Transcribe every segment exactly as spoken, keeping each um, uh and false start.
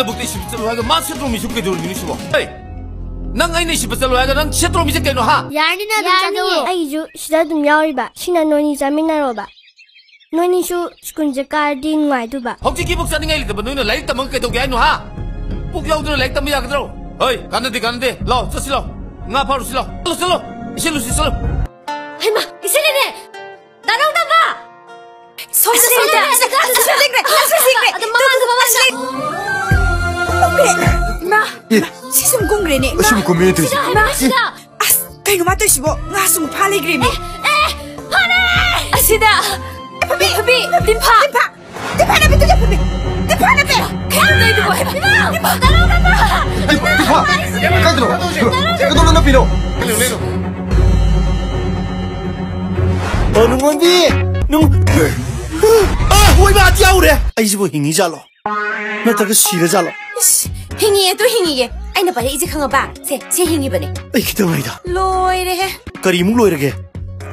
ꯂꯧꯕꯨꯛꯇ ꯏꯁꯤꯕ ꯆꯠꯂꯨ ꯍꯥꯏꯔꯒ ꯃꯥ ꯁꯦꯠꯇ꯭ꯔꯣꯃꯤ ꯁꯨꯝ ꯀꯩꯗꯧꯔꯤꯅꯣ ꯁꯤꯕꯣ? ꯍꯦ! ꯅꯪ ꯑꯩꯅ ꯏꯁꯤꯕ ꯆꯠꯂꯨ ꯍꯥꯏꯔꯒ ꯅꯪ ꯁꯦꯠꯇ꯭ꯔꯣꯃꯤꯁꯦ ꯀꯩꯅꯣ, ꯍꯥ? ꯌꯥꯔꯅꯤꯅ ꯑꯗꯨꯝ ꯌꯥꯔꯅꯤꯌꯦ꯫ ꯆꯥꯊꯣꯛꯑꯣ꯫ ꯑꯩꯒꯤꯁꯨ ꯁꯤꯗ ꯑꯗꯨꯝ ꯌꯥꯎꯔꯤꯕ꯫ ꯁꯤꯅ ꯅꯣꯏꯅꯤ ꯆꯥꯃꯤꯟꯅꯔꯣꯕ꯫ ꯅꯣꯏꯅꯤꯁꯨ ꯁ꯭ꯀꯨꯜꯁꯦ ꯀꯥꯔꯗꯤ ꯅꯨꯡꯉꯥꯏꯗꯨꯕ꯫ ꯍꯧꯖꯤꯛꯀꯤꯕꯨꯛ ꯆꯠꯅꯤꯡꯉꯥꯏ ꯂꯩꯇꯕ ꯅꯣꯏꯅ ꯂꯥꯏꯔꯤꯛ ꯇꯝꯃꯒ ꯀꯩꯗꯧꯒꯦ ꯍꯥꯏꯅꯣ, ꯍꯥ? ꯄꯨꯛ ꯌꯥꯎꯗꯅ ꯂꯥꯏꯔꯤꯛ ꯇꯝꯕ ꯌꯥꯒꯗ꯭ꯔꯣ? ꯍꯣꯏ, ꯀꯥꯟꯅꯗꯦ, ꯀꯥꯟꯅꯗꯦ꯫ ꯂꯥꯎ, ꯆꯠꯁꯤ ꯂꯥꯎ꯫ ꯉꯥ ꯐꯥꯔꯨꯁꯤ ꯂꯥꯎ꯫ ꯆꯠꯂꯣ, ꯆꯠꯂꯣ꯫ ꯏꯁꯤꯜꯂꯨꯁꯤ, ꯆꯠꯂꯣ꯫ ꯍꯩꯃꯥ, ꯏꯁꯤꯜꯂꯤꯅꯦ꯫ ꯗꯥ ꯅꯧꯗꯝꯕ! ꯁꯣꯝꯗ, ꯑꯁ, ꯁꯣꯝꯗ! ꯑꯁ, ꯑꯁ, ꯑꯁ, ꯑꯁ, ꯑꯁ, ꯑꯗꯨ ꯃꯃꯥꯡꯗ, ꯃꯃꯥꯡꯗ! ꯑꯁ, ꯏꯃꯥ! ꯁꯤ ꯁꯨꯝ ꯀꯨꯝꯈ꯭ꯔꯦꯅꯦ꯫ ꯁꯨꯝ ꯀꯨꯝꯃꯦ ꯇꯧꯏꯁꯦ꯫ ꯁꯤꯗ ꯍꯥꯏꯕꯅꯦ, ꯁꯤꯗ! ꯑꯁ, ꯀꯩꯅꯣ ꯃꯥ ꯇꯧꯏꯁꯤꯕꯣ? ꯉꯥ ꯁꯨꯝ ꯐꯥ ꯂꯩꯈ꯭ꯔꯦꯃꯤ꯫ ꯑꯦ, ꯑꯦ, ꯐꯥꯔꯦ! ꯑꯁꯤꯗ! ꯐꯥꯕꯤ! ꯐꯥꯕꯤ! ꯇꯤꯟꯐꯥ! ꯇꯤꯟꯐꯥ! ꯇꯤꯟꯐꯥ ꯅꯞꯄꯤ, ꯇꯤꯟꯐꯥ ꯅꯞꯄꯤ! ꯇꯤꯟꯐꯥ ꯅꯞꯄꯤ! ꯀꯩꯅꯣ ꯇꯧꯏꯗꯨꯕꯣ? ꯍꯩꯃꯥ! ꯏꯃꯥ! ꯗꯥ ꯅꯧꯗꯝꯕ! ꯇꯤꯟꯐꯥ! ꯀꯥꯏꯗꯅꯣ? ꯀꯩꯗꯧꯅꯣ ꯅꯞꯄꯤꯅꯣ? ꯑꯣ, ꯅꯨꯡꯉꯣꯟꯕꯤ! ꯅꯨꯡ-, ꯑꯥ, ꯍꯣꯏ, ꯃꯥ ꯌꯥꯎꯔꯦ! ꯑꯩꯁꯤꯕꯨ ꯍꯤꯡꯉꯤꯖꯥꯠꯂꯣ? ꯅꯠꯇ꯭ꯔꯒ ꯁꯤꯔꯖꯥꯠꯂꯣ? ꯏꯁ, ꯍꯤꯡꯉꯤꯌꯦ, ꯇꯨ ꯍꯤꯡꯉꯤꯌꯦ꯫ ꯑꯩꯅ ꯄꯥꯏꯔꯛꯏꯁꯦ ꯈꯪꯉꯕ? ꯁꯦ, ꯁꯦ ꯍꯤꯡꯉꯤꯕꯅꯦ꯫ ꯑꯩ ꯈꯤꯇꯪ ꯉꯥꯏꯗ꯫ ꯂꯣꯏꯔꯦꯍꯦ꯫ ꯀꯔꯤꯃꯨꯛ ꯂꯣꯏꯔꯒꯦ?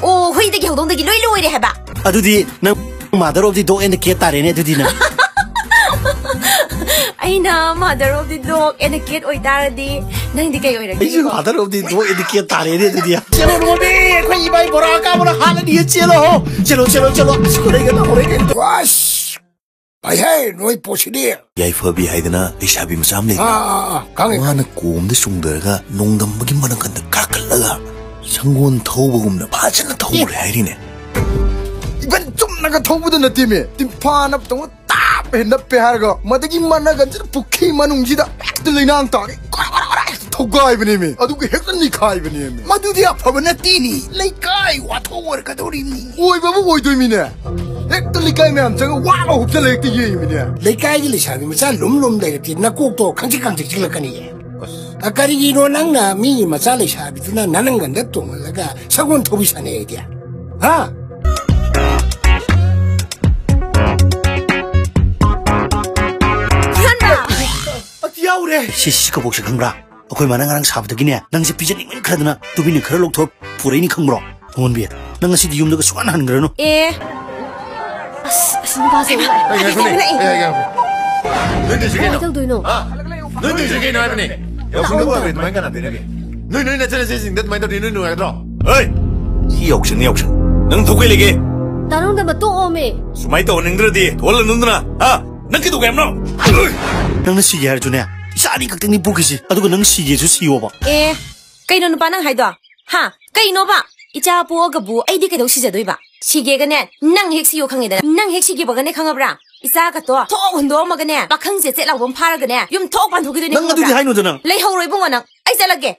ꯑꯣ, ꯍꯨꯏꯗꯒꯤ ꯍꯧꯗꯣꯡꯗꯒꯤ ꯂꯣꯏ ꯂꯣꯏꯔꯦ ꯍꯥꯏꯕ꯫ ꯑꯗꯨꯗꯤ ꯅꯪ mother of the dog and the cat ꯇꯥꯔꯦꯅꯦ ꯑꯗꯨꯗꯤ ꯅꯪ꯫ ꯑꯩꯅ mother of the dog and the cat ꯑꯣꯏꯇꯥꯔꯗꯤ ꯅꯪꯗꯤ ꯀꯩ ꯑꯣꯏꯔꯛꯀꯅꯤ? ꯑꯩꯁꯨ mother of the dog and the cat ꯇꯥꯔꯦꯅꯦ ꯑꯗꯨꯗꯤ꯫ ꯆꯦꯜꯂꯣ ꯅꯣꯏ, ꯑꯩꯈꯣꯏ ꯏꯕꯥꯏ ꯕꯣꯔꯥ ꯑꯀꯥꯕꯅ ꯍꯥꯠꯂꯅꯤ, ꯆꯦꯜꯂꯣ꯫ ꯆꯦꯜꯂꯣ, ꯆꯦꯜꯂꯣ, ꯆꯦꯜꯂꯣ꯫ ꯑꯁ, ꯈꯨꯗꯩꯒ ꯇꯧꯔꯦ ꯀꯩꯅꯣ꯫ ꯑꯁ! ꯐꯩꯍꯦ, ꯅꯣꯏ ꯄꯣꯠꯁꯤꯗꯤ꯫ ꯌꯥꯏꯐꯕꯤ ꯍꯥꯏꯗꯅ ꯂꯩꯁꯥꯕꯤ ꯃꯆꯥ ꯑꯃ ꯂꯩꯗꯅ? ꯑꯥ, ꯑꯥ, ꯑꯥ, ꯈꯪꯉꯦ, ꯃꯥꯅ ꯈꯪꯉꯦ꯫ ꯀꯣꯝꯗ ꯆꯣꯡꯊꯔꯒ ꯅꯣꯡꯗꯝꯕꯒꯤ ꯃꯅꯥꯀꯟꯗ ꯀꯥꯈꯠꯂꯒ ꯁꯪꯒꯣꯜ ꯊꯧꯕꯒꯨꯝꯅ ꯐꯖꯅ ꯊꯧꯔꯦ ꯍꯥꯏꯔꯤꯅꯦ꯫ ꯏꯕꯟ ꯆꯨꯝꯅꯒ ꯊꯧꯕꯗ ꯅꯠꯇꯦꯃꯦ, ꯇꯤꯟꯐꯥ ꯅꯞꯇꯧꯅ ꯇꯥꯞ ꯍꯦꯛ ꯅꯞꯄꯦ ꯍꯥꯏꯔꯒ ꯃꯗꯒꯤ ꯃꯅꯥꯀꯟꯁꯤꯗ ꯄꯨꯈ꯭ꯔꯤ ꯃꯅꯨꯡꯁꯤꯗ ꯍꯦꯛꯇ ꯂꯩꯅꯥꯡ ꯇꯥꯒꯩ ꯒꯣꯔꯥ ꯒꯣꯔꯥ ꯒꯣꯔꯥ ꯍꯦꯛꯇ ꯊꯧꯒꯥꯏꯕꯅꯦꯃꯦ, ꯑꯗꯨꯒ ꯍꯦꯛꯇ ꯅꯤꯈꯥꯏꯕꯅꯦꯃꯦ꯫ ꯃꯗꯨꯗꯤ ꯑꯐꯕ ꯅꯠꯇꯦꯅꯤ, ꯂꯩꯀꯥꯏ ꯋꯥꯊꯣꯛ ꯑꯣꯏꯔꯛꯀꯗꯧꯔꯤꯅꯤ꯫ ꯑꯣꯏꯕꯕꯨ ꯑꯣꯏꯗꯣꯏꯃꯤꯅꯦ꯫ ꯍꯦꯛꯇ ꯂꯩꯀꯥꯏ ꯃꯌꯥꯝ ꯆꯪꯉ ꯋꯥꯒ ꯍꯨꯞꯆꯜꯂ ꯍꯦꯛꯇ ꯌꯦꯡꯉꯤꯃꯤꯅꯦ꯫ ꯂꯩꯀꯥꯏꯒꯤ ꯂꯩꯁꯥꯕꯤ ꯃꯆꯥ ꯂꯨꯝ ꯂꯨꯝ ꯂꯩꯔꯗꯤ ꯅꯀꯣꯛꯇꯣ ꯈꯪꯆꯤꯛ ꯈꯪꯆꯤꯛ ꯆꯤꯛꯂꯛꯀꯅꯤꯌꯦ꯫ ꯑꯁ꯫ ꯑ, ꯀꯔꯤꯒꯤꯅꯣ ꯅꯪꯅ ꯃꯤꯒꯤ ꯃꯆꯥ ꯂꯩꯁꯥꯕꯤꯗꯨꯅ ꯅꯅꯪꯒꯟꯗ ꯇꯣꯡꯍꯜꯂꯒ ꯁꯒꯣꯜ ꯊꯧꯕꯤ ꯁꯥꯟꯅꯩ ꯍꯥꯏꯗꯤ? ꯍꯥ? ꯍꯨꯔꯥꯟꯕ! ꯑꯁ, ꯌꯥꯎꯔꯦ꯫ ꯁꯤ, ꯁꯤ ꯀꯕꯣꯛꯁꯦ ꯈꯪꯕ꯭ꯔꯥ? ꯑꯩꯈꯣꯏ ꯃꯥꯅ ꯉꯔꯥꯡ ꯁꯥꯕꯗꯒꯤꯅꯦ, ꯅꯪꯁꯦ ꯄꯤꯖꯅꯤꯡꯃꯟ ꯈ꯭ꯔꯗꯅ ꯇꯨꯃꯤꯟꯅ ꯈꯔ ꯂꯧꯊꯣꯛ ꯄꯨꯔꯛꯏꯅꯤ ꯈꯪꯕ꯭ꯔꯣ? ꯃꯣꯟꯕꯤ, ꯅꯪ ꯉꯁꯤꯗꯤ ꯌꯨꯝꯗꯒ ꯁꯨꯡꯍꯟ ꯍꯟꯈ꯭ꯔꯅꯨ꯫ ꯑꯦ꯫ ꯑꯁ, ꯑꯁꯤ ꯅꯨꯄꯥꯁꯦ ꯑꯃꯨꯛ ꯂꯥꯛꯑꯦ꯫ ꯑꯩ ꯉꯥꯏꯈꯣꯅꯦ, ꯑꯩ ꯉꯥꯏꯈꯣ꯫ ꯅꯣꯏ ꯇꯧꯏꯁꯤ ꯀꯩꯅꯣ? ꯀꯃꯥꯏꯅ ꯇꯧꯗꯣꯏꯅꯣ? ꯍꯥ? ꯅꯣꯏ ꯇꯧꯏꯁꯤ ꯀꯩꯅꯣ ꯍꯥꯏꯕꯅꯦ? ꯌꯥꯎꯁꯪꯗꯕꯨ ꯑꯩꯈꯣꯏ ꯑꯗꯨꯃꯥꯏꯅ ꯀꯅꯥ ꯇꯧꯅꯒꯦ? ꯅꯣꯏ, ꯅꯣꯏ ꯅꯆꯟꯅꯆꯦꯁꯤꯡꯗ ꯑꯗꯨꯃꯥꯏꯅ ꯇꯧꯔꯗꯤ ꯅꯣꯏ ꯅꯨꯡꯉꯥꯏꯒꯗ꯭ꯔꯣ? ꯍꯣꯏ! ꯁꯤ ꯌꯥꯎꯁꯪꯅꯤ, ꯌꯥꯎꯁꯪ꯫ ꯅꯪ ꯊꯣꯛꯄ ꯂꯩꯒꯦ? ꯗꯥ ꯅꯣꯡꯗꯝꯕ, ꯇꯣꯛꯑꯣꯃꯦ꯫ ꯁꯨꯃꯥꯏꯅ ꯇꯧꯍꯟꯅꯤꯡꯗ꯭ꯔꯗꯤ ꯊꯣꯛꯍꯜꯂꯅꯨꯗꯅ, ꯍꯥ? ꯅꯪ ꯀꯩꯗꯧꯒꯦ ꯍꯥꯏꯕꯅꯣ? ꯅꯪꯅ ꯁꯤꯒꯦ ꯍꯥꯏꯔꯁꯨꯅꯦ, ꯏꯆꯥ ꯑꯅꯤ ꯈꯛꯇꯪꯅꯤ ꯄꯣꯛꯈꯤꯁꯤ, ꯑꯗꯨꯒ ꯅꯪ ꯁꯤꯒꯦꯁꯨ ꯁꯤꯌꯣꯕ꯫ ꯑꯦ, ꯀꯩꯅꯣ ꯅꯨꯄꯥ ꯅꯪ ꯍꯥꯏꯗꯣ? ꯍꯥ? ꯀꯩꯅꯣꯕ? ꯏꯆꯥ ꯄꯣꯛꯑꯒꯕꯨ ꯑꯩꯗꯤ ꯀꯩꯗꯧ ꯁꯤꯖꯗꯣꯏꯕ? ꯁꯤꯒꯦꯒꯅꯦ, ꯅꯪ ꯍꯦꯛ ꯁꯤꯌꯣ ꯈꯪꯉꯦꯗꯅ, ꯅꯪ ꯍꯦꯛ ꯁꯤꯒꯤꯕꯒꯅꯦ, ꯈꯪꯉꯕ꯭ꯔꯥ? ꯏꯆꯥꯒ ꯇꯣ ꯊꯣꯛ ꯍꯨꯟꯗꯣꯛꯑꯝꯃꯒꯅꯦ, ꯄꯥꯈꯪ ꯆꯦꯠ ꯆꯦꯠ ꯂꯥꯎꯕ ꯑꯃ ꯐꯥꯔꯒꯅꯦ, ꯌꯨꯝ ꯊꯣꯛ ꯄꯥꯟꯊꯣꯛꯈꯤꯗꯣꯏꯅꯦ, ꯅꯪ ꯈꯪꯉꯕ꯭ꯔꯥ? ꯑꯗꯨꯗꯤ ꯍꯥꯏꯅꯨꯗ ꯅꯪ꯫ ꯂꯩꯍꯧꯔꯣ ꯏꯕꯨꯡꯉꯣ ꯅꯪ, ꯑꯩ ꯆꯠꯂꯒꯦ꯫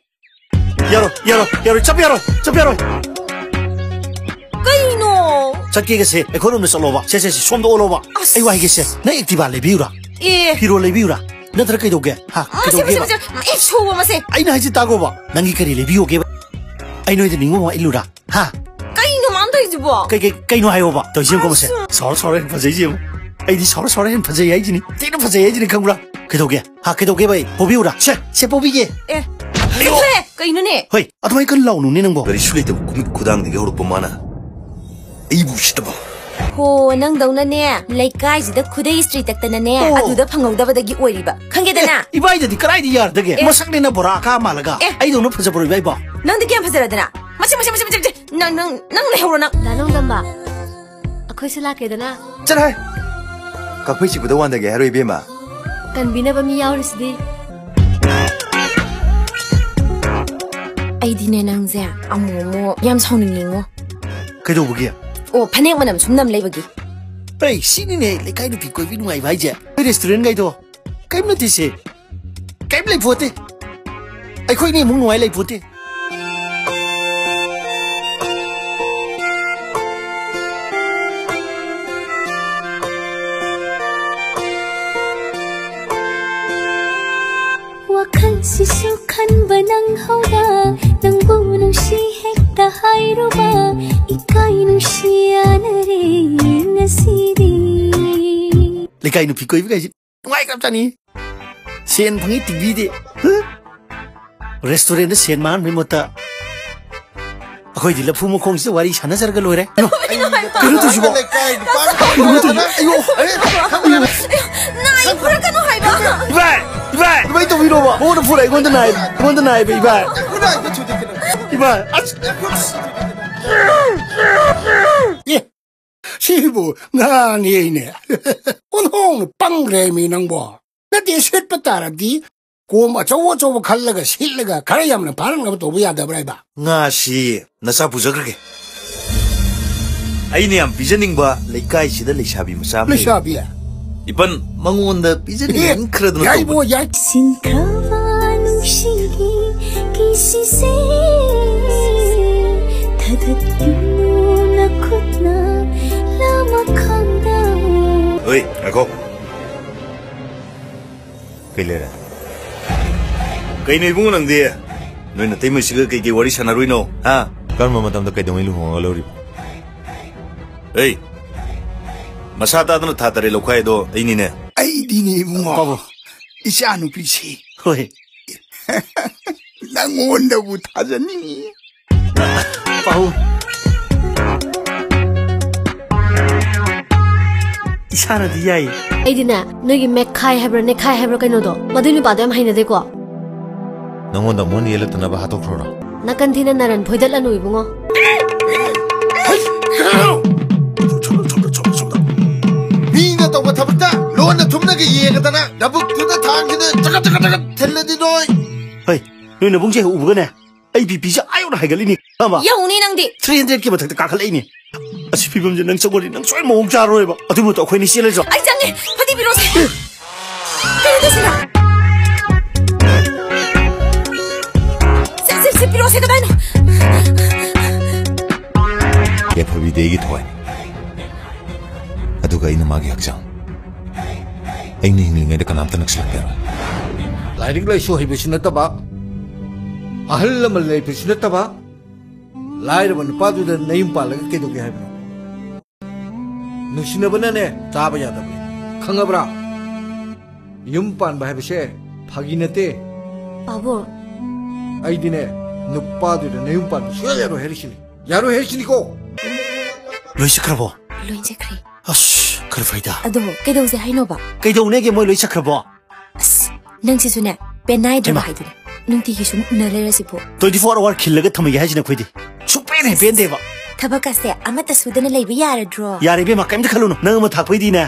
ꯌꯥꯔꯣꯏ, ꯌꯥꯔꯣꯏ, ꯌꯥꯔꯣꯏ, ꯆꯠꯄ ꯌꯥꯔꯣꯏ, ꯆꯠꯄ ꯌꯥꯔꯣꯏ꯫ ꯀꯩꯅꯣ? ꯆꯠꯀꯦꯒꯁꯦ ꯑꯩꯈꯣꯏꯔꯣꯝꯗ ꯆꯠꯂꯣꯕ꯫ ꯁꯦ, ꯁꯦ, ꯁꯦ, ꯁꯣꯝꯗ ꯑꯣꯜꯂꯣꯕ꯫ ꯑꯁ꯫ ꯑꯩ ꯋꯥ ꯍꯥꯏꯒꯦꯁꯦ, ꯅꯪ Activa ꯂꯩꯕꯤꯌꯨꯔꯥ? ꯑꯦ꯫ ꯐꯤꯔꯣꯜ ꯂꯩꯕꯤꯌꯨꯔꯥ? ꯅꯠꯇ꯭ꯔ ꯀꯩꯗꯧꯒꯦ? ꯍꯥ? ꯑꯁ, ꯀꯩꯗꯧꯒꯦꯕ? ꯃꯁꯤ, ꯃꯁꯤ, ꯃꯁꯤ, ꯑꯩ ꯁꯨꯕ ꯃꯁꯦ꯫ ꯑꯩꯅ ꯍꯥꯏꯁꯤ ꯇꯥꯒꯣꯕ꯫ ꯅꯪꯒꯤ ꯀꯔꯤ ꯂꯩꯕꯤꯌꯣꯒꯦꯕ? ꯑꯩ ꯅꯣꯏꯗ ꯅꯤꯡꯕ ꯑꯃ ꯏꯜꯂꯨꯔꯥ? ꯍꯥ? ꯀꯩꯅꯣ ꯃꯥꯅ ꯇꯧꯔꯤꯁꯤꯕꯣ? ꯀꯩ, ꯀꯩ, ꯀꯩꯅꯣ ꯍꯥꯏꯌꯣꯕ? ꯇꯧꯔꯤꯁꯤ ꯌꯦꯡꯉꯨꯀꯣ ꯃꯁꯦ꯫ ꯑꯁ꯫ ꯁꯥꯎꯔ ꯁꯥꯎꯔ ꯍꯦꯟꯅ ꯐꯖꯩꯁꯤ ꯌꯦꯡꯉꯨ꯫ ꯑꯩꯗꯤ ꯁꯥꯎꯔ ꯁꯥꯎꯔ ꯍꯦꯟꯅ ꯐꯖꯩ ꯍꯥꯏꯁꯤꯅꯤ꯫ ꯊꯤꯅ ꯐꯖꯩ ꯍꯥꯏꯁꯤꯅꯤ, ꯈꯪꯕ꯭ꯔꯥ? ꯀꯩꯗꯧꯒꯦ? ꯍꯥ, ꯀꯩꯗꯧꯒꯦꯕ ꯑꯩ? ꯄꯣꯕꯤꯌꯨꯔꯥ? ꯁꯦ, ꯁꯦ ꯄꯣꯕꯤꯒꯦ꯫ ꯑꯦ, ꯑꯌꯣ! ꯆꯠꯊꯣꯛꯑꯦ! ꯀꯩꯅꯣꯅꯦ? ꯍꯣꯏ, ꯑꯗꯨꯃꯥꯏꯅ ꯀꯟꯅ ꯂꯥꯎꯅꯨꯅꯦ ꯅꯪꯕꯣ꯫ ꯀꯔꯤꯁꯨ ꯂꯩꯇꯕ ꯈꯨꯃꯤꯠ ꯈꯨꯗꯥꯡꯗꯒꯤ ꯍꯧꯔꯛꯄ ꯃꯥꯅ ꯑꯩꯕꯨ ꯎꯁꯤꯠꯇꯕ꯫ ꯍꯣ, ꯅꯪꯗꯧꯅꯅꯦ, ꯂꯩꯀꯥꯏꯁꯤꯗ ꯈꯨꯗꯩ ꯏꯁꯇ꯭ꯔꯤ ꯇꯛꯇꯅꯅꯦ, ꯑꯣ꯫ ꯑꯗꯨꯗ ꯐꯪꯍꯧꯗꯕꯗꯒꯤ ꯑꯣꯏꯔꯤꯕ꯫ ꯈꯪꯒꯦꯗꯅ? ꯑꯦ, ꯏꯕꯥꯏꯗꯗꯤ ꯀꯗꯥꯏꯗ ꯌꯥꯔꯗꯒꯦ? ꯑꯦ꯫ ꯃꯁꯛꯅꯦꯅ ꯕꯣꯔꯥ ꯑꯀꯥ ꯃꯥꯜꯂꯒ꯫ ꯑꯦ꯫ ꯑꯩꯗꯧꯅ ꯐꯖꯕ꯭ꯔꯣ ꯏꯕꯥꯏꯕꯣ? ꯅꯪꯗꯤ ꯀꯌꯥꯝ ꯐꯖꯔꯗꯅ? ꯃꯁꯤ, ꯃꯁꯤ, ꯃꯁꯤ, ꯃꯁꯤ, ꯃꯁꯤ, ꯅꯪ, ꯅꯪ, ꯅꯪ ꯂꯩꯍꯧꯔꯣ ꯅꯪ꯫ ꯗꯥ ꯅꯣꯡꯗꯝꯕ, ꯑꯩꯈꯣꯏꯁꯨ ꯂꯥꯛꯀꯦꯗꯅ꯫ ꯆꯠꯂꯣꯍꯦ! ꯀꯛꯐꯩ ꯆꯤꯛꯄꯗ ꯋꯥꯟꯗꯒꯦ ꯍꯥꯏꯔꯣ, ꯏꯕꯦꯝꯃ? ꯀꯟꯕꯤꯅꯕ ꯃꯤ ꯌꯥꯎꯔꯤꯁꯤꯗꯤ꯫ ꯑꯩꯗꯤꯅꯦ ꯅꯪꯁꯦ ꯑꯃꯨꯛ ꯑꯃꯨꯛ ꯌꯥꯝ ꯁꯥꯎꯅꯤꯡꯉꯤꯉꯣ꯫ ꯀꯩꯗꯧꯕꯒꯤ? ꯑꯣ, ꯐꯅꯦꯛ ꯃꯅꯝ ꯁꯨꯝ ꯅꯝ ꯂꯩꯕꯒꯤ꯫ ꯑꯩ ꯁꯤꯅꯤꯅꯦ ꯂꯩꯀꯥꯏ ꯅꯨꯄꯤ ꯀꯣꯏꯕꯤ ꯅꯨꯡꯉꯥꯏꯕ ꯍꯥꯏꯁꯦ꯫ ꯑꯩꯈꯣꯏ restaurant ꯈꯩꯗꯣ ꯀꯔꯤꯝ ꯅꯠꯇꯦ ꯁꯦ꯫ ꯀꯔꯤꯝ ꯂꯩꯄꯣꯠꯇꯦ꯫ ꯑꯩꯈꯣꯏꯅꯤ ꯑꯃꯨꯛ ꯅꯨꯡꯉꯥꯏ ꯂꯩꯄꯣꯠꯇꯦ꯫ ꯋꯥꯈꯜꯁꯤꯁꯨ ꯈꯟꯕ ꯅꯪꯍꯧꯗ, ꯅꯪꯕꯨ ꯅꯨꯡꯁꯤ ꯍꯦꯛꯇ ꯍꯥꯏꯔꯨꯕ, ꯏꯀꯥꯏ ꯅꯨꯡꯁꯤ ꯌꯥꯅꯔꯦ ꯉꯁꯤꯗꯤ꯫ ꯂꯩꯀꯥꯏ ꯅꯨꯄꯤ ꯀꯣꯏꯕ ꯀꯥꯏꯁꯦ ꯅꯨꯡꯉꯥꯏꯈ꯭ꯔꯕꯖꯥꯠꯅꯤ꯫ ꯁꯦꯟ ꯐꯪꯉꯤ ꯇꯤꯚꯤꯗꯤ꯫ ꯍꯨ? Restaurant ꯗ ꯁꯦꯟ ꯃꯥꯡꯍꯟꯕꯒꯤ ꯃꯍꯨꯠꯇ ꯑꯩꯈꯣꯏꯗꯤ ꯂꯐꯨ ꯃꯈꯣꯡꯁꯤꯗ ꯋꯥꯔꯤ ꯁꯥꯟꯅꯖꯔꯒ ꯂꯣꯏꯔꯦ꯫ ꯀꯩꯅꯣ ꯇꯧꯁꯤꯕꯣ? ꯂꯩꯀꯥꯏ ꯅꯨꯄꯥ ꯀꯩꯅꯣ ꯇꯧꯁꯤꯕꯣ? ꯑꯌꯣ! ꯅꯥꯏ ꯐꯨꯔꯛꯀꯅꯨ꯫ ꯑꯩꯉꯣꯟꯗ ꯅꯥꯏ, ꯑꯩꯉꯣꯟꯗ ꯅꯥꯏꯕ ꯏꯕꯥꯏ꯫ ꯏꯕꯥꯏ, ꯑꯁ꯫ ꯑꯦ, ꯁꯤꯕꯨ ꯉꯥꯅꯦ ꯑꯩꯅꯦ꯫ ꯑꯣꯟꯊꯣꯛꯅ ꯄꯪꯈ꯭ꯔꯦ ꯃꯤ ꯅꯪꯕꯣ꯫ ꯅꯠꯇꯦ, ꯁꯤꯠꯄ ꯇꯥꯔꯗꯤ ꯀꯣꯝ ꯑꯆꯧ ꯑꯆꯧꯕ ꯈꯜꯂꯒ ꯁꯤꯠꯂꯒ ꯈꯔ ꯌꯥꯝꯅ ꯐꯥꯔꯛꯅꯕ ꯇꯧꯕ ꯌꯥꯗꯕ꯭ꯔꯥ ꯍꯥꯏꯕ? ꯉꯥꯁꯤ ꯅꯆꯥ ꯄꯨꯖꯈ꯭ꯔꯒꯦ꯫ ꯑꯩꯅ ꯌꯥꯝ ꯄꯤꯖꯅꯤꯡꯕ ꯂꯩꯀꯥꯏꯁꯤꯗ ꯂꯩꯁꯥꯕꯤ ꯃꯆꯥ ꯑꯃ ꯂꯩ꯫ ꯂꯩꯁꯥꯕꯤ? ꯏꯄꯟ ꯃꯉꯣꯟꯗ ꯄꯤꯖꯅꯤꯡꯈ꯭ꯔꯗꯅ ꯌꯥꯏꯕꯣ, ꯇꯧꯕꯅꯤ꯫ ꯌꯥꯏ꯫ ꯁꯤꯟꯈ꯭ꯔꯕ ꯅꯨꯡꯁꯤꯒꯤ ꯀꯤꯁꯤꯁꯦ ꯊꯥꯗꯠꯄꯤꯌꯨ ꯅꯈꯨꯠꯅ ꯂꯥꯃꯈꯥꯡꯗ꯫ ꯍꯣꯏ, ꯉꯥꯏꯈꯣ꯫ ꯀꯩ ꯂꯩꯔꯦ? ꯀꯩꯅꯣ ꯏꯕꯨꯡꯉꯣ ꯅꯪꯗꯤ? ꯅꯣꯏ ꯅꯇꯩꯃꯩꯁꯤꯒ ꯀꯩ ꯀꯩ ꯋꯥꯔꯤ ꯁꯥꯟꯅꯔꯨꯏꯅꯣ, ꯍꯥ? ꯀꯔꯝꯕ ꯃꯇꯝꯗ ꯀꯩꯗꯧꯉꯩ ꯂꯨꯍꯣꯡꯉꯒ ꯂꯧꯔꯤꯕ? ꯑꯩ ꯃꯁꯥ ꯇꯥꯗꯅ ꯊꯥ ꯇꯔꯦꯠ ꯂꯧꯈꯥꯏꯗꯣ ꯑꯩꯅꯤꯅꯦ꯫ ꯑꯩꯗꯤꯅꯦ ꯏꯕꯨꯡꯉꯣ꯫ ꯄꯥꯕꯨꯡ꯫ ꯏꯆꯥ ꯅꯨꯄꯤꯁꯤ꯫ ꯍꯣꯏ꯫ ꯅꯪꯉꯣꯟꯗꯕꯨ ꯊꯥꯖꯅꯤꯡꯉꯤ꯫ ꯄꯥꯕꯨꯡ꯫ ꯏꯁꯥꯅꯗꯤ ꯌꯥꯏ꯫ ꯑꯩꯗꯤꯅꯦ, ꯅꯣꯏꯒꯤ ꯃꯦꯛꯈꯥꯏ ꯍꯥꯏꯕ꯭ꯔꯥ, ꯅꯦꯛꯈꯥꯏ ꯍꯥꯏꯕ꯭ꯔꯥ ꯀꯩꯅꯣꯗꯣ, ꯃꯗꯨꯏ ꯅꯨꯄꯥꯗꯣ ꯌꯥꯝ ꯍꯩꯅꯗꯦꯀꯣ꯫ ꯅꯪꯉꯣꯟꯗ ꯑꯃꯨꯛ ꯍꯟꯅ ꯌꯦꯠꯂꯛꯇꯅꯕ ꯍꯥꯠꯇꯣꯛꯈ꯭ꯔꯣꯔꯣ? ꯅꯥꯀꯟ ꯊꯤꯅ ꯅꯔꯟ ꯐꯣꯏꯗꯠꯂꯅꯨ ꯏꯕꯨꯡꯉꯣ꯫ ꯃꯤꯅ ꯇꯧꯕ ꯊꯕꯛꯇ ꯂꯣꯟꯅ ꯊꯨꯝꯅꯒ ꯌꯦꯡꯉꯗꯅ ꯂꯧꯕꯨꯛꯇꯨꯗ ꯊꯥꯡꯁꯤꯅ ꯆꯒꯠ ꯆꯒꯠ ꯆꯒꯠ ꯊꯤꯜꯂꯗꯤ ꯅꯣꯏ꯫ ꯍꯩ, ꯅꯣꯏ ꯅꯕꯨꯡꯁꯦ ꯍꯦꯛ ꯎꯕꯒꯅꯦ, ꯑꯩ ꯕꯤ ꯄꯤꯁꯦ ꯑꯥ ꯌꯧꯅ ꯍꯥꯏꯒꯠꯂꯤꯅꯤ, ꯈꯪꯉꯕ? ꯌꯧꯅꯤ ꯅꯪꯗꯤ꯫ ꯊ꯭ꯔꯤ ꯍꯟꯗ꯭ꯔꯦꯗꯀꯤ ꯃꯊꯛꯇ ꯀꯥꯈꯠꯂꯛꯏꯅꯤ꯫ ꯑꯁꯤ ꯐꯤꯕꯝꯁꯦ ꯅꯪ ꯆꯪꯉꯗꯤ ꯅꯪ ꯁꯣꯏ ꯃꯑꯣꯡ ꯆꯥꯔꯣꯏꯕ꯫ ꯑꯗꯨ ꯃꯇꯨꯡ ꯑꯩꯈꯣꯏꯅꯤ ꯆꯦꯜꯂꯁꯤꯔꯣ? ꯑꯩ ꯆꯪꯉꯦ꯫ ꯐꯗꯤ ꯄꯤꯔꯛꯑꯣꯁꯦ꯫ ꯀꯩꯅꯣ ꯇꯧꯁꯤꯅ? ꯁꯦ, ꯁꯦ, ꯁꯦ, ꯄꯤꯔꯛꯑꯣꯁꯦ, ꯀꯗꯥꯏꯅꯣ? ꯌꯥꯏꯐꯕꯤꯗꯤ ꯑꯩꯒꯤ ꯊꯋꯥꯏꯅꯤ꯫ ꯑꯗꯨꯒ ꯑꯩꯅ ꯃꯥꯒꯤ ꯍꯛꯆꯥꯡ꯫ ꯑꯩꯅ ꯍꯤꯡꯂꯤꯉꯩꯗ ꯀꯅꯥꯝꯇ ꯅꯛꯁꯤꯜꯂꯛꯄ ꯌꯥꯔꯣꯏ꯫ ꯂꯥꯏꯔꯤꯛ ꯂꯥꯏꯁꯨ ꯍꯩꯕꯁꯨ ꯅꯠꯇꯕ, ꯑꯍꯜ ꯂꯃꯟ ꯂꯩꯕꯁꯨ ꯅꯠꯇꯕ, ꯂꯥꯏꯔꯕ ꯅꯨꯄꯥꯗꯨꯗ ꯅꯌꯨꯝ ꯄꯥꯜꯂꯒ ꯀꯩꯗꯧꯒꯦ ꯍꯥꯏꯕꯅꯣ? ꯅꯨꯡꯁꯤꯅꯕꯅꯅꯦ ꯆꯥꯕ ꯌꯥꯗꯕꯅꯤ, ꯈꯪꯉꯕ꯭ꯔꯥ? ꯌꯨꯝ ꯄꯥꯟꯕ ꯍꯥꯏꯕꯁꯦ ꯐꯥꯒꯤ ꯅꯠꯇꯦ꯫ ꯄꯥꯕꯨꯡ꯫ ꯑꯩꯗꯤꯅꯦ, ꯅꯨꯄꯥꯗꯨꯗ ꯅꯌꯨꯝ ꯄꯥꯟꯕ ꯁꯨꯡꯌꯥ ꯌꯥꯔꯣꯏ ꯍꯥꯏꯔꯤꯁꯤꯅꯤ꯫ ꯌꯥꯔꯣꯏ ꯍꯥꯏꯔꯤꯁꯤꯅꯤꯀꯣ꯫ ꯂꯣꯏ ꯆꯠꯈ꯭ꯔꯕꯣ? ꯂꯣꯏ ꯆꯠꯈ꯭ꯔꯦ꯫ ꯑꯁ, ꯈꯔ ꯐꯩꯗ꯫ ꯑꯗꯣ ꯀꯩꯗꯧꯁꯦ ꯍꯥꯏꯅꯣꯕ? ꯀꯩꯗꯧꯅꯦꯒꯦ, ꯃꯣꯏ ꯂꯣꯏ ꯆꯠꯈ꯭ꯔꯕꯣ? ꯑꯁ, ꯅꯪꯁꯤꯁꯨꯅꯦ, ꯄꯦꯟꯅꯥꯏꯗ꯭ꯔꯕ ꯍꯩꯃꯥ꯫ ꯍꯥꯏꯗꯨꯅꯤ꯫ ꯅꯨꯡꯇꯤꯒꯤ ꯁꯨꯝ ꯎꯅ ꯂꯩꯔꯁꯤꯕꯨ꯫ Twenty four hour ꯈꯤꯜꯂꯒ ꯊꯝꯃꯒꯦ ꯍꯥꯏꯁꯤꯅ ꯑꯩꯈꯣꯏꯗꯤ꯫ ꯁꯨꯡꯄꯦꯟ ꯍꯦꯛ ꯄꯦꯟꯗꯦꯕ꯫ ꯊꯕꯛꯀꯁꯦ ꯑꯃꯠꯇ ꯁꯨꯗꯅ ꯂꯩꯕ ꯌꯥꯔꯗ꯭ꯔꯣ? ꯌꯥꯔꯦ ꯏꯕꯦꯝꯃ, ꯀꯩꯝꯇ ꯈꯜꯂꯨꯅꯨ꯫ ꯅꯪ ꯑꯃ ꯊꯥꯛꯄꯩꯗꯤꯅꯦ꯫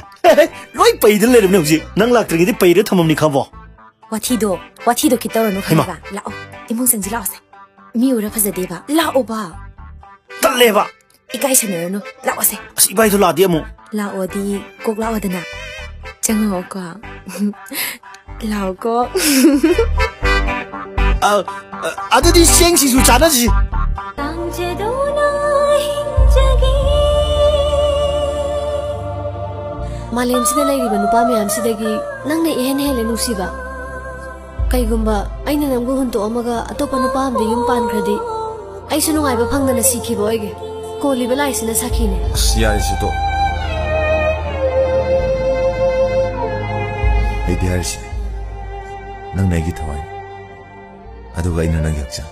ꯂꯣꯏ ꯄꯩꯗꯅ ꯂꯩꯔꯕꯅꯦ ꯍꯧꯖꯤꯛ꯫ ꯅꯪ ꯂꯥꯛꯇ꯭ꯔꯤꯉꯩꯗꯤ ꯄꯩꯔ ꯊꯝꯃꯝꯅꯤ ꯈꯪꯉꯕꯣ? ꯋꯥꯊꯤꯗꯣ, ꯋꯥꯊꯤꯗꯣ ꯈꯤꯠ ꯇꯧꯔꯅꯨ ꯍꯩꯃꯥ꯫ ꯈꯪꯉꯕ? ꯂꯥꯛꯑꯣ, ꯏꯃꯨꯡ ꯆꯪꯁꯤ ꯂꯥꯛꯑꯣꯁꯦ꯫ ꯃꯤ ꯎꯔ ꯐꯖꯗꯦꯕ꯫ ꯂꯥꯛꯑꯣꯕ꯫ ꯇꯜꯂꯦꯕ꯫ ꯏꯀꯥꯏ ꯁꯟꯅꯔꯅꯨ꯫ ꯂꯥꯛꯑꯣꯁꯦ꯫ ꯑꯁ, ꯏꯕꯥꯏꯗꯣ ꯂꯥꯛꯑꯗꯤ ꯑꯃꯨꯛ꯫ ꯂꯥꯛꯑꯣꯗꯤ ꯀꯣꯛ ꯂꯥꯛꯑꯣꯗꯅ꯫ ꯆꯪꯉꯛꯑꯣꯀꯣ꯫ ꯂꯥꯛꯑꯣꯀꯣ꯫ ꯑ, ꯑ, ꯑꯗꯨꯗꯤ ꯆꯦꯡ ꯁꯤꯡꯖꯨ ꯆꯥꯅꯁꯤ꯫ ꯇꯥꯡꯖꯗꯨꯅ ꯍꯤꯡꯖꯒꯦ꯫ ꯃꯥꯂꯦꯝꯁꯤꯗ ꯂꯩꯔꯤꯕ ꯅꯨꯄꯥ ꯃꯌꯥꯝꯁꯤꯗꯒꯤ ꯅꯪꯅ ꯏꯍꯦꯟ ꯍꯦꯜꯂꯦ ꯅꯨꯡꯁꯤꯕ꯫ ꯀꯩꯒꯨꯝꯕ ꯑꯩꯅ ꯅꯪꯕꯨ ꯍꯨꯟꯇꯣꯛꯑꯝꯃꯒ ꯑꯇꯣꯞꯄ ꯅꯨꯄꯥ ꯑꯃꯗ ꯌꯨꯝ ꯄꯥꯟꯈ꯭ꯔꯗꯤ, ꯑꯩꯁꯨ ꯅꯨꯡꯉꯥꯏꯕ ꯐꯪꯗꯅ ꯁꯤꯈꯤꯕ ꯑꯣꯏꯒꯦ꯫ ꯀꯣꯜꯂꯤꯕ ꯂꯥꯏꯁꯤꯅ ꯁꯥꯈꯤꯅꯦ꯫ ꯑꯁ, ꯌꯥꯔꯦꯁꯦ, ꯇꯣꯛ꯫ ꯑꯩꯗꯤ ꯍꯥꯏꯔꯤꯁꯤꯅꯦ, ꯅꯪꯅ ꯑꯩꯒꯤ ꯊꯋꯥꯏꯅꯤ, ꯑꯗꯨꯒ ꯑꯩꯅ ꯅꯪꯒꯤ ꯍꯛꯆꯥꯡ꯫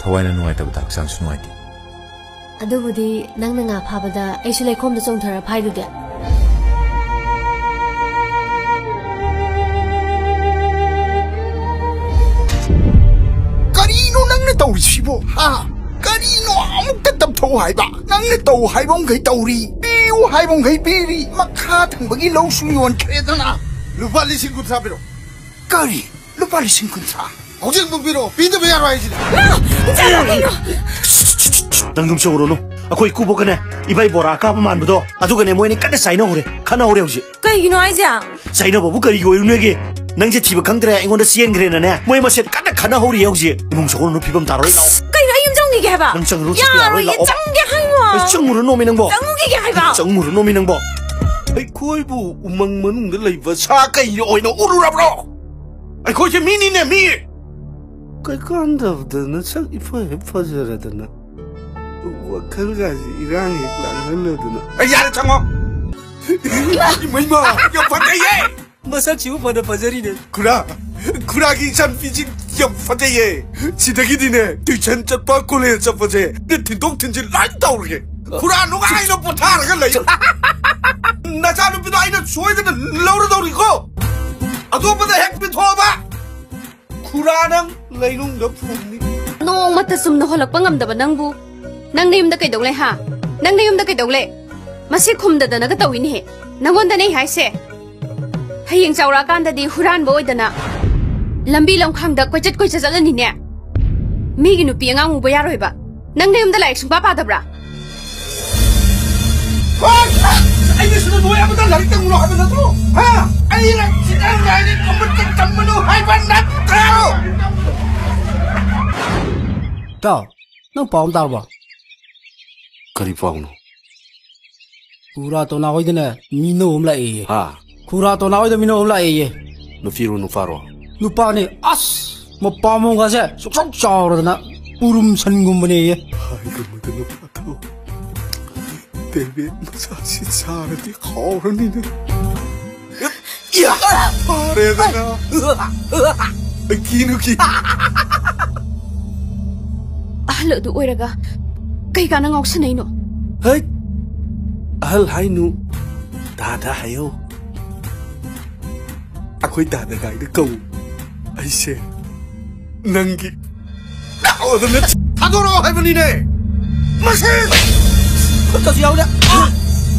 ꯊꯋꯥꯏꯅ ꯅꯨꯡꯉꯥꯏꯇꯕꯗ ꯍꯛꯆꯥꯡꯁꯨ ꯅꯨꯡꯉꯥꯏꯇꯦ꯫ ꯑꯗꯨꯕꯨꯗꯤ ꯅꯪꯅ ꯉꯥ ꯐꯥꯕꯗ ꯑꯩꯁꯨ ꯂꯩꯈꯣꯝꯗ ꯆꯣꯡꯊꯔ ꯐꯥꯏꯗꯨꯗꯤ꯫ ꯀꯔꯤꯅꯣ ꯅꯪꯅ ꯇꯧꯔꯤꯁꯤꯕꯣ? ꯍꯥ? ꯀꯔꯤꯅꯣ? ꯑꯃꯨꯛꯇ ꯇꯞꯊꯧ ꯍꯥꯏꯕ? ꯅꯪꯅ ꯇꯧ ꯍꯥꯏꯕ ꯃꯈꯩ ꯇꯧꯔꯤ, ꯄꯤꯌꯨ ꯍꯥꯏꯕ ꯃꯈꯩ ꯄꯤꯔꯤ, ꯃꯈꯥ ꯊꯪꯕꯒꯤ ꯂꯧꯁꯨ ꯌꯣꯟꯈ꯭ꯔꯦꯗꯅ꯫ ꯂꯨꯄꯥ ꯂꯤꯁꯤꯡ ꯀꯨꯟꯊ꯭ꯔꯥ ꯄꯤꯔꯣ꯫ ꯀꯔꯤ? ꯂꯨꯄꯥ ꯂꯤꯁꯤꯡ ꯀꯨꯟꯊ꯭ꯔꯥ? ꯍꯧꯖꯤꯛ ꯑꯃꯨꯛ ꯄꯤꯔꯣ, ꯄꯤꯗꯕ ꯌꯥꯔꯣꯏ ꯍꯥꯏꯁꯤꯗꯤ꯫ ꯅꯪ ꯌꯨꯝ ꯁꯧꯔꯨꯅꯨ꯫ ꯑꯩꯈꯣꯏ ꯏꯀꯨꯕꯣꯛꯀꯅꯦ, ꯏꯕꯥꯏ ꯕꯣꯔꯥ ꯀꯥꯞꯄ ꯃꯥꯟꯕꯗꯣ, ꯑꯗꯨꯒꯅꯦ ꯃꯣꯏꯅꯤ ꯀꯟꯅ ꯆꯥꯏꯅꯍꯧꯔꯦ, ꯈꯠꯅꯍꯧꯔꯦ ꯍꯧꯖꯤꯛ꯫ ꯀꯩꯒꯤꯅꯣ ꯍꯥꯏꯁꯦ? ꯆꯥꯏꯅꯕꯕꯨ ꯀꯔꯤꯒꯤ ꯑꯣꯏꯔꯨꯅꯦꯒꯦ? ꯅꯪꯁꯦ ꯊꯤꯕ ꯈꯪꯗ꯭ꯔꯦ, ꯑꯩꯉꯣꯟꯗ ꯆꯦꯟꯈ꯭ꯔꯦꯅꯅꯦ, ꯃꯣꯏ ꯃꯁꯦꯟ ꯀꯟꯅ ꯈꯠꯅꯍꯧꯔꯤꯌꯦ ꯍꯧꯖꯤꯛ꯫ ꯏꯃꯨꯡ ꯁꯧꯔꯨꯅꯨ, ꯐꯤꯕꯝ ꯇꯥꯔꯣꯏ, ꯂꯥꯛꯑꯣ꯫ ꯀꯩꯅꯣ, ꯑꯩ ꯌꯨꯝ ꯆꯪꯈꯤꯒꯦ ꯍꯥꯏꯕ? ꯅꯪ ꯆꯪꯉꯨꯔꯣ, ꯆꯠꯄ ꯌꯥꯔꯣꯏ, ꯌꯥꯔꯣꯏꯌꯦ, ꯂꯥꯛꯑꯣ꯫ ꯆꯪꯒꯦ ꯍꯥꯏꯕ꯫ ꯑꯩ ꯆꯪꯉꯨꯔꯅꯣꯃꯤ ꯅꯪꯕꯣ? ꯆꯪꯉꯨꯈꯤꯒꯦ ꯍꯥꯏꯕ꯫ ꯆꯪꯉꯨꯔꯅꯣꯃꯤ ꯅꯪꯕꯣ? ꯑꯩꯈꯣꯏꯕꯨ ꯎꯃꯪ ꯃꯅꯨꯡꯗ ꯂꯩꯕ ꯁꯥ ꯀꯩ ꯑꯣꯏꯅ ꯎꯔꯨꯔꯕ꯭ꯔꯣ? ꯑꯩꯈꯣꯏꯁꯦ ꯃꯤꯅꯤꯅꯦ, ꯃꯤ! ꯀꯩꯀꯥꯟꯗꯕꯗ ꯅꯁꯛ ꯏꯐ ꯍꯦꯛ ꯐꯖꯔꯗꯅ, ꯋꯥꯈꯜꯒꯥꯁꯦ ꯏꯔꯥꯡ ꯍꯦꯛ ꯂꯥꯡꯍꯜꯂꯗꯅ꯫ ꯑꯩ ꯌꯥꯔꯦ, ꯆꯪꯉꯣ! ꯏꯃꯩꯃ, ꯌꯥꯝ ꯐꯖꯩꯌꯦ! ꯃꯁꯛꯁꯤꯕꯨ ꯐꯅ ꯐꯖꯔꯤꯅꯦ꯫ ꯈꯨꯔꯥ, ꯈꯨꯔꯥꯒꯤ ꯏꯆꯥꯅꯨꯄꯤꯁꯤ ꯌꯥꯝ ꯐꯖꯩꯌꯦ꯫ ꯁꯤꯗꯒꯤꯗꯤꯅꯦ, tuition ꯆꯠꯄ, college ꯆꯠꯄꯁꯦ ꯅ ꯊꯤꯟꯗꯣꯛ ꯊꯤꯟꯖꯤꯟ ꯂꯣꯏ ꯇꯧꯔꯒꯦ꯫ ꯈꯨꯔꯥ ꯅꯨꯡꯉꯥꯏꯅ ꯄꯣꯊꯥꯔꯒ ꯂꯩꯌꯨ꯫ ꯅꯆꯥꯅꯨꯄꯤꯗꯣ ꯑꯩꯅ ꯁꯣꯏꯗꯅ ꯂꯧꯔꯗꯧꯔꯤꯀꯣ꯫ ꯑꯇꯣꯞꯄꯗ ꯍꯦꯛ ꯄꯤꯊꯣꯛꯑꯕ, ꯄꯨꯔꯥ ꯅꯪ ꯂꯩꯅꯨꯡꯗ ꯐꯨꯝꯅꯤ꯫ ꯅꯣꯡꯃꯇ ꯆꯨꯝꯅ ꯍꯣꯜꯂꯛꯄ ꯉꯝꯗꯕ ꯅꯪꯕꯨ, ꯅꯪ ꯅꯌꯨꯝꯗ ꯀꯩꯗꯧ ꯂꯩ, ꯍꯥ? ꯅꯪ ꯅꯌꯨꯝꯗ ꯀꯩꯗꯧ ꯂꯩ? ꯃꯁꯤ ꯈꯨꯝꯗꯗꯅꯒ ꯇꯧꯏꯅꯦꯍꯦ꯫ ꯅꯪꯉꯣꯟꯗꯅꯦ ꯑꯩ ꯍꯥꯏꯁꯦ꯫ ꯍꯌꯦꯡ ꯆꯥꯎꯔꯛꯑꯀꯥꯟꯗꯗꯤ ꯍꯨꯔꯥꯟꯕ ꯑꯣꯏꯗꯅ ꯂꯝꯕꯤ ꯂꯝꯈꯥꯡꯗ ꯀꯣꯏꯆꯠ ꯀꯣꯏꯆꯠ ꯆꯠꯂꯅꯤꯅꯦ꯫ ꯃꯤꯒꯤ ꯅꯨꯄꯤ ꯑꯉꯥꯡ ꯎꯕ ꯌꯥꯔꯣꯏꯕ꯫ ꯅꯪ ꯅꯌꯨꯝꯗ ꯂꯥꯏꯔꯤꯛ ꯁꯨꯡꯄꯥ ꯄꯥꯗꯕ꯭ꯔꯥ? ꯑꯩꯅ ꯁꯤꯗ ꯅꯣꯏ ꯑꯃꯗ ꯂꯥꯏꯔꯤꯛ ꯇꯝꯃꯨꯔꯣ ꯍꯥꯏꯕ ꯅꯠꯇ꯭ꯔꯣ? ꯍꯥ? ꯑꯩꯅ ꯁꯤꯗ ꯂꯥꯏꯔꯤꯛ ꯑꯃꯠꯇ ꯇꯝꯃꯨꯅꯨ ꯍꯥꯏꯕ ꯅꯠꯇ꯭ꯔꯣ? ꯏꯇꯥꯎ, ꯅꯪ ꯄꯥꯎ ꯑꯃ ꯇꯥꯔꯕꯣ? ꯀꯔꯤ ꯄꯥꯎꯅꯣ? ꯈꯨꯔꯥ ꯇꯣꯅꯥ ꯍꯣꯏꯗꯅꯦ, ꯃꯤꯅꯧ ꯑꯃ ꯂꯥꯛꯑꯦꯌꯦ꯫ ꯍꯥ? ꯈꯨꯔꯥ ꯇꯣꯅꯥ ꯍꯣꯏꯗ ꯃꯤꯅꯧ ꯑꯃ ꯂꯥꯛꯑꯦꯌꯦ꯫ ꯅꯨꯄꯤꯔꯣ, ꯅꯨꯄꯥꯔꯣ? ꯅꯨꯄꯥꯅꯦ꯫ ꯑꯁ, ꯃꯄꯥ ꯃꯑꯣꯡꯒꯁꯦ ꯁꯨꯛꯆꯥꯎ ꯆꯥꯎꯔꯗꯅ ꯎꯔꯨꯝ ꯁꯟꯒꯨꯝꯕꯅꯦꯌꯦ꯫ ꯍꯥꯏꯒꯨꯝꯕꯗ ꯅꯨꯄꯥꯗꯣ ꯗꯦꯕꯤꯠ ꯃꯆꯥꯁꯤ ꯆꯥꯔꯗꯤ ꯍꯥꯎꯔꯅꯤꯅꯦ꯫ ꯏꯌꯥ! ꯐꯔꯦꯗꯅ꯫ ꯑꯩ ꯀꯤꯅꯨ ꯀꯤ꯫ ꯑꯍꯜ ꯑꯗꯨ ꯑꯣꯏꯔꯒ ꯀꯩ ꯀꯥꯟꯅ ꯉꯥꯎꯁꯟꯅꯩꯅꯣ? ꯍꯩꯠ! ꯑꯍꯜ ꯍꯥꯏꯅꯨ, ꯗꯥꯗꯥ ꯍꯥꯏꯌꯣ꯫ ꯑꯩꯈꯣꯏ ꯗꯥꯗꯥ ꯒꯥꯏꯗ ꯀꯧ꯫ ꯑꯩꯁꯦ ꯅꯪꯒꯤ ꯗꯥꯎꯗꯅ ꯊꯥꯗꯣꯔꯛꯑꯣ ꯍꯥꯏꯕꯅꯤꯅꯦ꯫ ꯃꯁꯤ ꯈꯨꯠꯇꯁꯨ ꯌꯥꯎꯔꯦ꯫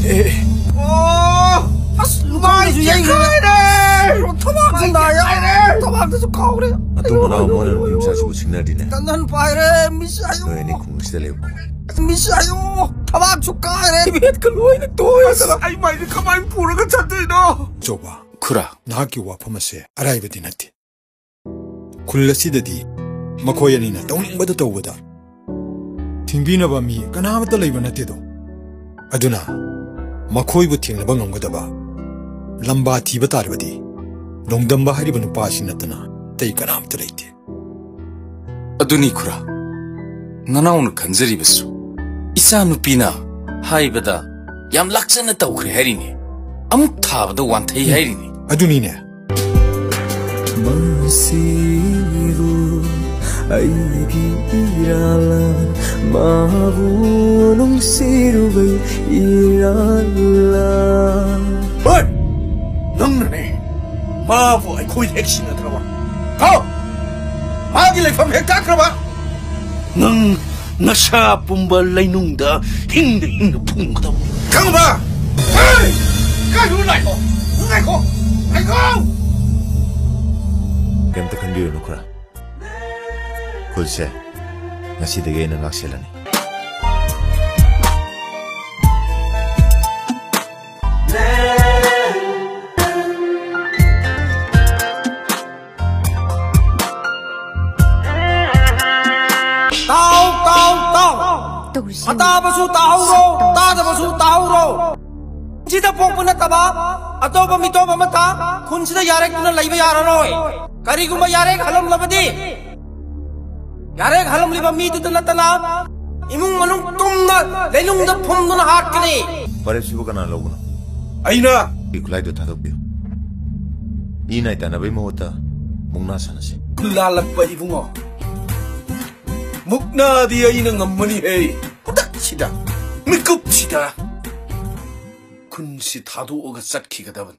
ꯑꯦ꯫ ꯑꯣ! ꯑꯁ, ꯂꯨꯈꯝꯗꯁꯨ ꯌꯩꯈ꯭ꯔꯦ꯫ ꯊꯕꯥꯛꯁꯨ ꯅꯥꯏ꯫ ꯊꯕꯥꯛꯇꯁꯨ ꯀꯥꯎꯔꯦ꯫ ꯑꯗꯨ ꯃꯅꯥꯎ ꯑꯃꯅ ꯅꯨꯄꯤ ꯃꯆꯥꯁꯤꯕꯨ ꯁꯤꯡꯅꯔꯤꯅꯦ꯫ ꯇꯟꯍꯟ ꯄꯥꯏꯔꯦ, ꯃꯤꯁ ꯍꯥꯏꯌꯣ꯫ ꯅꯣꯏ ꯑꯅꯤ ꯈꯨꯡꯒꯪꯁꯤꯗ ꯂꯩꯕ꯫ ꯃꯤꯁ ꯍꯥꯏꯌꯣ꯫ ꯊꯕꯥꯛꯁꯨ ꯀꯥꯏꯔꯦ꯫ ꯕꯦꯠꯀ ꯂꯣꯏꯅ ꯇꯣꯏꯔꯦ꯫ ꯑꯁ, ꯑꯩ ꯃꯥꯏꯗꯤ ꯀꯃꯥꯏꯅ ꯄꯨꯔꯒ ꯆꯠꯇꯣꯏꯅꯣ? ꯑꯆꯧꯕ, ꯈꯨꯔꯥ꯫ ꯅꯍꯥꯛꯀꯤ ꯋꯥꯐꯝ ꯑꯁꯦ ꯑꯔꯥꯏꯕꯗꯤ ꯅꯠꯇꯦ꯫ ꯈꯨꯜ ꯑꯁꯤꯗꯗꯤ ꯃꯈꯣꯏ ꯑꯅꯤꯅ ꯇꯧꯅꯤꯡꯕꯗ ꯇꯧꯕꯗ ꯊꯤꯡꯕꯤꯅꯕ ꯃꯤ ꯀꯅꯥꯃꯠꯇ ꯂꯩꯕ ꯅꯠꯇꯦꯗꯣ꯫ ꯑꯗꯨꯅ ꯃꯈꯣꯏꯕꯨ ꯊꯦꯡꯅꯕ ꯉꯝꯒꯗꯕ ꯂꯝꯕꯥ ꯊꯤꯕ ꯇꯥꯔꯕꯗꯤ ꯅꯣꯡꯗꯝꯕ ꯍꯥꯏꯔꯤꯕ ꯅꯨꯄꯥ ꯑꯁꯤ ꯅꯠꯇꯅ ꯑꯇꯩ ꯀꯅꯥꯃꯠꯇ ꯂꯩꯇꯦ꯫ ꯑꯗꯨꯅꯤ ꯈꯨꯔꯥ, ꯅꯅꯥꯎꯅ ꯈꯟꯖꯔꯤꯕꯁꯨ ꯏꯆꯥꯅꯨꯄꯤꯅ ꯍꯥꯏꯕꯗ ꯌꯥꯝ ꯂꯥꯛꯆꯅ ꯇꯧꯈ꯭ꯔꯦ ꯍꯥꯏꯔꯤꯅꯦ꯫ ꯑꯃꯨꯛ ꯊꯥꯕꯗ ꯋꯥꯟꯊꯩ ꯍꯥꯏꯔꯤꯅꯦ꯫ ꯑꯗꯨꯅꯤꯅꯦ꯫ ꯃꯁꯤꯕꯨ ꯑꯩꯒꯤ ꯏꯔꯥꯜꯂ, ꯃꯥꯕꯨ ꯅꯨꯡꯁꯤꯔꯨꯕꯩ ꯏꯔꯥꯜꯂ꯫ ꯍꯣꯏ! ꯅꯪꯅꯅꯦ ꯃꯥꯕꯨ ꯑꯩꯈꯣꯏꯗ ꯍꯦꯛ ꯁꯤꯟꯅꯗ꯭ꯔꯕ? ꯍꯥꯎ! ꯃꯥꯒꯤ ꯂꯩꯐꯝ ꯍꯦꯛ ꯇꯥꯛꯈ꯭ꯔꯕ, ꯅꯪ ꯅꯁꯥ ꯄꯨꯝꯕ ꯂꯩꯅꯨꯡꯗ ꯍꯤꯡꯗ ꯍꯤꯡꯗ ꯐꯨꯝꯒꯗꯕꯅꯤ꯫ ꯈꯪꯉꯕ? ꯍꯦ! ꯀꯥꯏꯗꯅꯣ ꯂꯥꯛꯏꯗꯣ? ꯉꯥꯏꯈꯣ! ꯉꯥꯏꯈꯣ! ꯀꯩꯝꯇ ꯈꯟꯕꯤꯔꯨꯅꯨ ꯈꯨꯔꯥ꯫ ꯈꯨꯜꯁꯦ ꯉꯁꯤꯗꯒꯤ ꯑꯩꯅ ꯉꯥꯛꯁꯦꯜꯂꯅꯤ꯫ ꯇꯥꯎ, ꯇꯥꯎ, ꯇꯥꯎ꯫ ꯇꯧꯔꯤꯁꯤ ꯑꯇꯥꯕꯁꯨ ꯇꯥꯍꯧꯔꯣ, ꯇꯥꯗꯕꯁꯨ ꯇꯥꯍꯧꯔꯣ꯫ ꯁꯤꯗ ꯄꯣꯛꯄ ꯅꯠꯇꯕ ꯑꯇꯣꯞꯄ ꯃꯤꯇꯣꯞ ꯑꯃꯠꯇ ꯈꯨꯟꯁꯤꯗ ꯌꯥꯔꯦꯛꯇꯨꯅ ꯂꯩꯕ ꯌꯥꯔꯔꯣꯏ꯫ ꯀꯔꯤꯒꯨꯝꯕ ꯌꯥꯔꯦꯛ ꯍꯜꯂꯝꯂꯕꯗꯤ, ꯌꯥꯔꯦꯛ ꯍꯜꯂꯝꯂꯤꯕ ꯃꯤꯗꯨꯗ ꯅꯠꯇꯅ ꯏꯃꯨꯡ ꯃꯅꯨꯡ ꯇꯨꯝꯅ ꯂꯩꯅꯨꯡꯗ ꯐꯨꯝꯗꯨꯅ ꯍꯥꯠꯀꯅꯤ꯫ ꯋꯥꯔꯦꯞꯁꯤꯕꯨ ꯀꯅꯥ ꯂꯧꯕꯅꯣ? ꯑꯩꯅ꯫ ꯑꯩ ꯈꯨꯠꯂꯥꯏꯗꯣ ꯊꯥꯗꯣꯛꯄꯤꯌꯨ꯫ ꯏ ꯅꯥꯏ ꯇꯥꯟꯅꯕꯒꯤ ꯃꯍꯨꯠꯇ ꯃꯨꯛꯅꯥ ꯁꯥꯟꯅꯁꯤ꯫ ꯂꯥꯜꯂꯛꯄ ꯏꯕꯨꯡꯉꯣ, ꯃꯨꯛꯅꯥꯗꯤ ꯑꯩꯅ ꯉꯝꯃꯅꯤꯍꯦ꯫ ꯈꯨꯗꯛꯁꯤꯗ, ꯃꯤꯀꯨꯞꯁꯤꯗ ꯈꯨꯟꯁꯤ ꯊꯥꯗꯣꯛꯑꯒ ꯆꯠꯈꯤꯒꯗꯕꯅꯤ꯫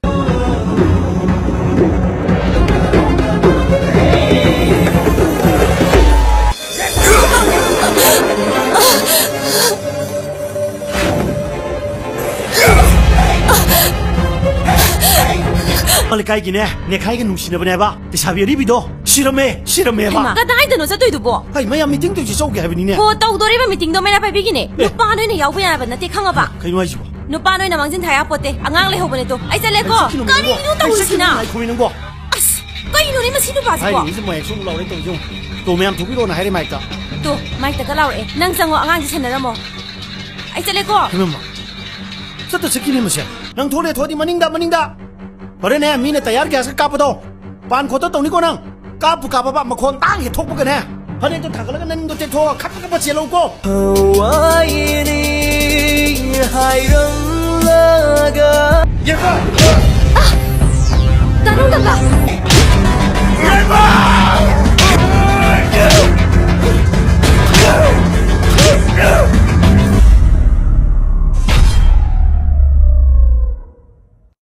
ꯂꯩꯀꯥꯏꯒꯤꯅꯦ, ꯅꯦꯈꯥꯏꯒ ꯅꯨꯡꯁꯤꯅꯕꯅꯦꯕ꯫ ꯂꯩꯁꯥꯕꯤ ꯑꯔꯤꯕꯤꯗꯣ ꯁꯤꯔꯝꯃꯦ, ꯁꯤꯔꯝꯃꯦꯕ꯫ ꯍꯩꯃꯥ, ꯀꯗꯥꯏꯗꯅꯣ ꯆꯠꯇꯣꯏꯗꯨꯕꯣ? ꯍꯩ, ꯃꯌꯥꯝ ꯃꯤꯇꯤꯡ ꯇꯧꯁꯤ ꯆꯧꯒꯦ ꯍꯥꯏꯕꯅꯤꯅꯦ꯫ ꯍꯣ, ꯇꯧꯗꯣꯔꯤꯕ ꯃꯤꯇꯤꯡꯗꯣ ꯃꯩꯔꯥ ꯄꯥꯏꯕꯤꯒꯤꯅꯦ꯫ ꯑꯦ꯫ ꯅꯨꯄꯥ ꯅꯣꯏꯅ ꯌꯥꯎꯕ ꯌꯥꯕ ꯅꯠꯇꯦ, ꯈꯪꯉꯕ? ꯀꯩꯅꯣ ꯍꯥꯏꯁꯤꯕꯣ? ꯅꯨꯄꯥ ꯅꯣꯏꯅ ꯃꯥꯡꯖꯤꯟ ꯊꯥ ꯌꯥꯄꯣꯠꯇꯦ, ꯑꯉꯥꯡ ꯂꯩꯍꯧꯕꯅꯦ ꯇꯣ꯫ ꯑꯩ ꯆꯠꯂꯦꯀꯣ꯫ ꯑꯩ ꯆꯠꯈꯤꯅꯨ, ꯀꯔꯤꯅꯣ ꯑꯩ ꯇꯧꯔꯤꯁꯤꯅ? ꯆꯠꯈꯤꯅꯨ, ꯉꯥꯏꯈꯣꯃꯤ ꯅꯪꯕꯣ꯫ ꯑꯁ, ꯀꯩꯅꯣꯅꯦ ꯃꯁꯤ ꯅꯨꯄꯥꯁꯤꯕꯣ? ꯍꯥꯏꯔꯤꯉꯩꯁꯦ ꯃꯌꯥꯝ ꯁꯨꯝ ꯂꯥꯎꯔꯦ ꯇꯧꯔꯤꯁꯦ ꯌꯦꯡꯉꯨ꯫ ꯇꯣ, ꯃꯌꯥꯝ ꯊꯣꯛꯄꯤꯔꯛꯑꯣꯅ ꯍꯥꯏꯔꯦ ꯃꯥꯏꯛꯇ꯫ ꯇꯣ, ꯃꯥꯏꯛꯇꯒ ꯂꯥꯎꯔꯛꯑꯦ꯫ ꯅꯪ ꯆꯪꯉꯣ, ꯑꯉꯥꯡꯁꯦ ꯁꯦꯟꯅꯔꯝꯃꯣ꯫ ꯑꯩ ꯆꯠꯂꯦꯀꯣ꯫ ꯍꯩꯃꯥ, ꯆꯠꯇ ꯆꯠꯈꯤꯅꯦ ꯃꯁꯦ꯫ ꯅꯪ ꯊꯣꯛꯂꯦ ꯊꯣꯛꯑꯗꯤ ꯃꯅꯤꯡꯗ, ꯃꯅꯤꯡꯗ꯫ ꯍꯣꯔꯦꯟꯅꯦ, ꯃꯤꯅ ꯇꯌꯥꯔ ꯒ꯭ꯌꯥꯁꯀ ꯀꯥꯞꯄꯗꯣ, ꯄꯥꯟ ꯈꯣꯠꯇ ꯇꯧꯅꯤꯀꯣ ꯅꯪ꯫ ꯀꯥꯞꯄꯨ ꯀꯥꯞꯄꯕ ꯃꯈꯣꯟ ꯇꯥꯡ ꯍꯦꯛ ꯊꯣꯛꯄꯒꯅꯦ, ꯐꯅꯦꯛꯇꯣ ꯊꯥꯡꯒꯠꯂꯒ ꯅꯅꯤꯡꯗꯣ ꯇꯦꯛꯊꯣꯛꯑꯒ ꯈꯞ ꯈꯞ ꯆꯦꯜꯂꯧꯀꯣ꯫ ꯍꯋꯥꯏꯅꯤ ꯍꯥꯏꯔꯝꯂꯒ꯫ ꯌꯦꯡꯉꯣ꯫ ꯗꯥ ꯅꯨꯡꯗ